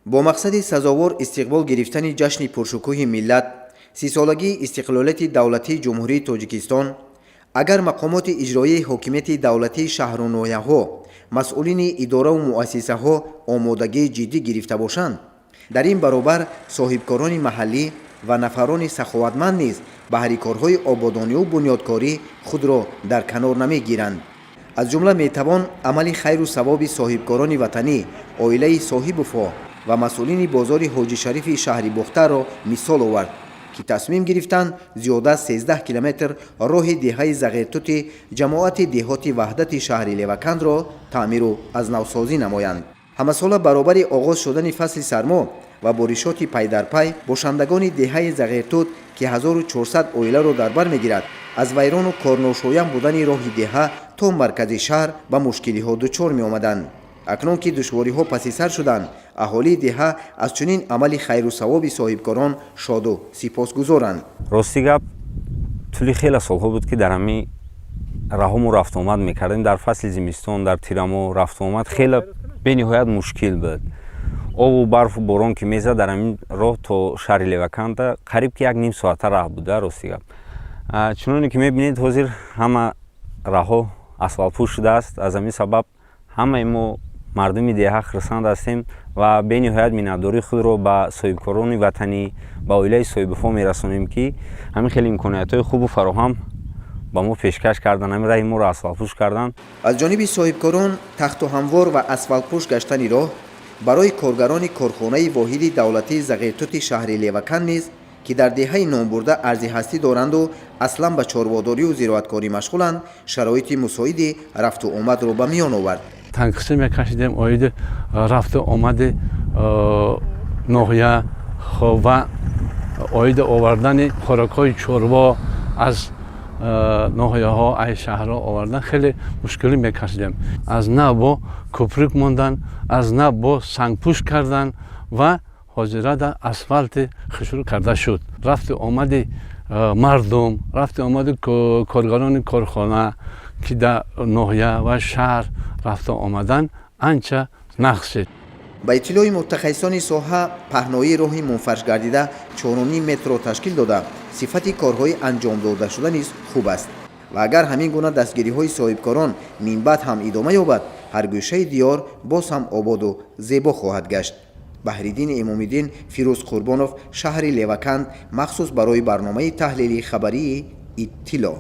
Бо мақсади сазовор истиқбол гирифтани ҷашни пуршукӯҳи миллат, 30-солагии истиқлолияти давлатии Ҷумҳурии Тоҷикистон, агар мақомоти иҷроияи ҳокимияти давлатии шаҳру ноҳияҳо, масъулини идораву муассисаҳо омодагии ҷиддӣ гирифта бошанд, дар ин баробар соҳибкорони маҳаллӣ ва нафарони саховатманд низ баҳри корҳои ободониву бунёдкорӣ худро дар канор намегиранд. Аз ҷумла метавон амали хайру савоби соҳибкорони ватанӣ, оилаи Соҳибовҳо ва масъулини бозори Ҳоҷишарифи шаҳри Бохтарро мисол овард, ки тасмим гирифтанд зиёда аз 13 километр роҳи деҳаи Зағиртути ҷамоати деҳоти Ваҳдати шаҳри Левакандро таъмиру аз навсозӣ намоянд. Ҳамасола баробари оғоз шудани фасли сармо ва боришоти пайдарпай бошандагони деҳаи Зағиртут, ки 1400 оиларо дар бар мегирад, аз вайрону корношоям будани роҳи деҳа то маркази шаҳр ба мушкилиҳо дучор меомаданд. Акнун ки душвориҳо паси сар шуданд, аҳолии деҳа аз чунин амали хайру савоби соҳибкорон шоду сипосгузоранд. Рости гап, тӯли хеле солҳо буд, ки дар ҳамин раҳому рафтуомад мекардем. Дар фасли зимистон, дар тирамоҳ рафтуомад хеле бениҳоят мушкил буд. Обу барфу борон ки мезад, дар ҳамин роҳ то шаҳри Леваканда қариб ки як ним соата раҳ буда. Рости гап, чуноне ки мебинед, ҳозир ҳама раҳҳо асфалтпӯш шудааст. Аз ҳамин сабаб ҳамаи мо, мардуми деҳа, хурсанд ҳастем ва бениҳоят миннатдории худро ба соҳибкорони ватанӣ, ба оилаи Соҳибовҳо мерасонем, ки ҳамин хеле имкониятҳои хубу фароҳам ба мо пешкаш кардан, ҳамин раҳи моро асфалтпӯш кардан. Аз ҷониби соҳибкорон тахту ҳамвор ва асфалтпӯш гаштани роҳ барои коргарони корхонаи воҳиди давлатии Зағиртути шаҳри Леваканд низ, ки дар деҳаи номбурда арзи ҳастӣ доранду аслан ба чорводорию зироаткорӣ машғуланд, шароити мусоиди рафту омадро ба миён овард. Танқисӣ мекашидем оиди рафту омади ноҳия ва оиди овардани хӯрокҳои чорво аз ноҳияҳо, ай шаҳрҳо овардан хеле мушкилӣ мекашидем. Аз нав бо кӯприк мондан, аз нав бо сангпӯш кардан ва ҳозирада асфалти хушрӯ карда шуд. Рафту омади мардум, рафту омади коргарони корхона, ки дар ноҳия ва шаҳр рафта омадан, анча нағз шуд. Ба иттилои мутахассисони соҳа, паҳноии роҳи мунфаршгардида 4,5 метрро ташкил дода, сифати корҳои анҷомдодашуда низ хуб аст ва агар ҳамин гуна дастгириҳои соҳибкорон минбаъд ҳам идома ёбад, ҳар гӯшаи диёр боз ҳам ободу зебо хоҳад гашт. Баҳриддини Имомиддин, Фирӯз Қурбонов, шаҳри Леваканд, махсус барои барномаи таҳлили хабарии «Иттилоъ».